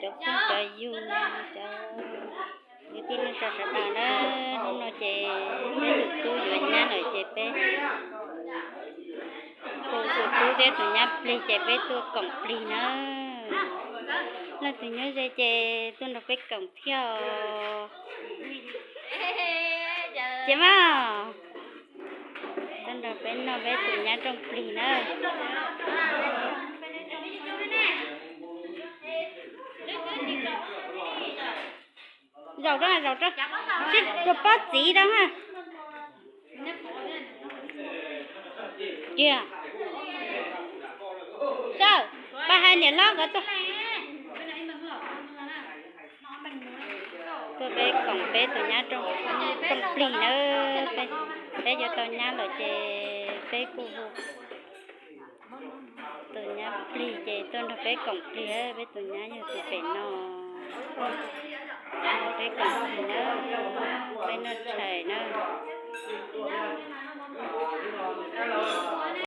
Cov phooj cov ywg, cov kwv tij neej tsa sawv daws na, hnub no ces peb tus tub yuav nyab lawm ces peb hu tus tub thiab tus nyab plig ces peb tuaj koom plig na. Leej twg nyob ze ces tuaj nrog peb koom thiab os. Ces mas tuaj nrog peb noj peb tus nyab rooj plig na. Zaum rau, zaum rau, sib tus pob txiv rau na. Tiag. Sawm, pab hais niam hlob nkawd tuaj. Tuaj peb koom peb tus nyab rooj, rooj plig na. Peb yuav tau nyab lawm ces peb kuj hu tus nyab plig ces tuaj nrog peb koom plig, peb tus nyab yog tus pem no. Peb koom